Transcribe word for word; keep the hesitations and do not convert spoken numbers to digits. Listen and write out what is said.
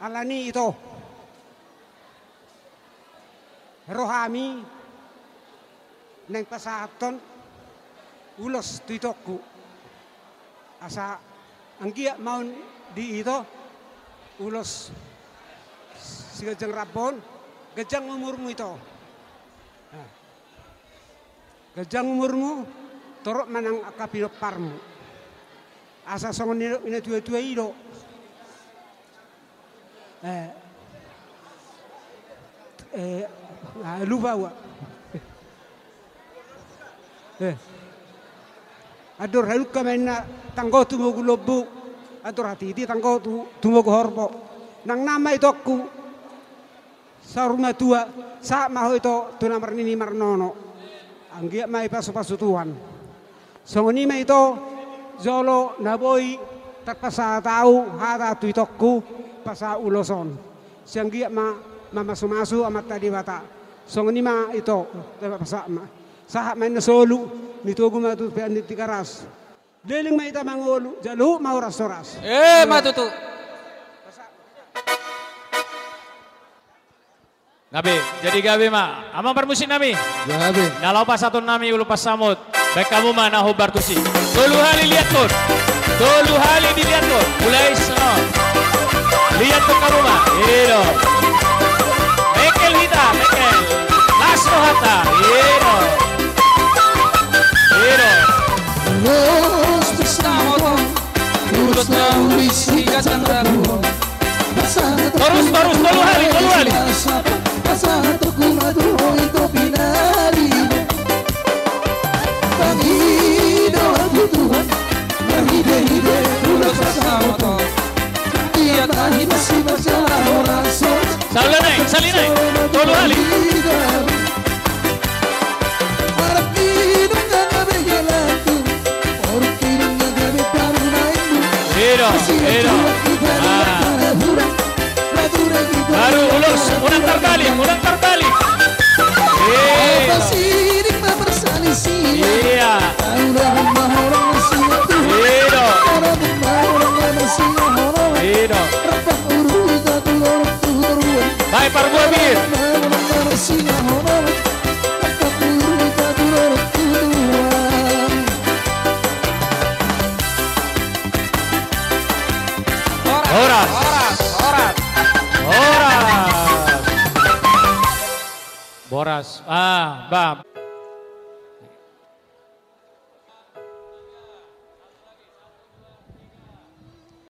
Alani ito, ro hami naeng pasahathon ulos tu itongku. Asa anggiat ma on di ito ulos siganjang rambu on, ganjang umurmu ito. Nah. Ganjang umurmu, torop ma nang angka pinomparmu. Asa songon nidok ni natuatua i do. Eh, eh, ah, lupa ua. Eh. Andor halumpang ma inna tanggo tumogu lombu, andor hatiti tanggo tu, tumogu horbo. Nang nama itongku. Saur matua, sahat ma ho ito tu na marnini marnono. Anggiat ma dipasupasu Tuhan. Songon i ma ito, jolo na boi tarpasahat ahu hata tu itongku, pasahat ulos on. Sai anggiat ma mamasumasu Amanta Debata. Songon i ma ito, tarpasahat ma. Sahat ma inna solu, mitogu ma tu pean ni Tigaras. Leleng ma hita mangolu, jalo ma horas-horas. Eh, ma tutu. Gabe, jadi gabe ma. Amang parmusik nami. Gabe. Na laho pasahaton nami ulos pansamot. Baen hamu ma na hombar tusi. Tolu hali liathon. Tolu hali diliathon. Mulai songon. Liathon hamu ma. I do. Mengkel hita, mengkel. Las rohanta. I do. I do. Ulos pansamot. Ulos na uli siganjang rambu on. Torus, torus, tolu hali, tolu hali. Saula nai, sali nai, tolu hali. I do, i do. Ah. Baru ulos, unang tarbalik, unang tarbalik. I do. Iya. I do. I do. Bae parbue bir. Horas. Horas. Horas. Horas. Boras. Ah, bah.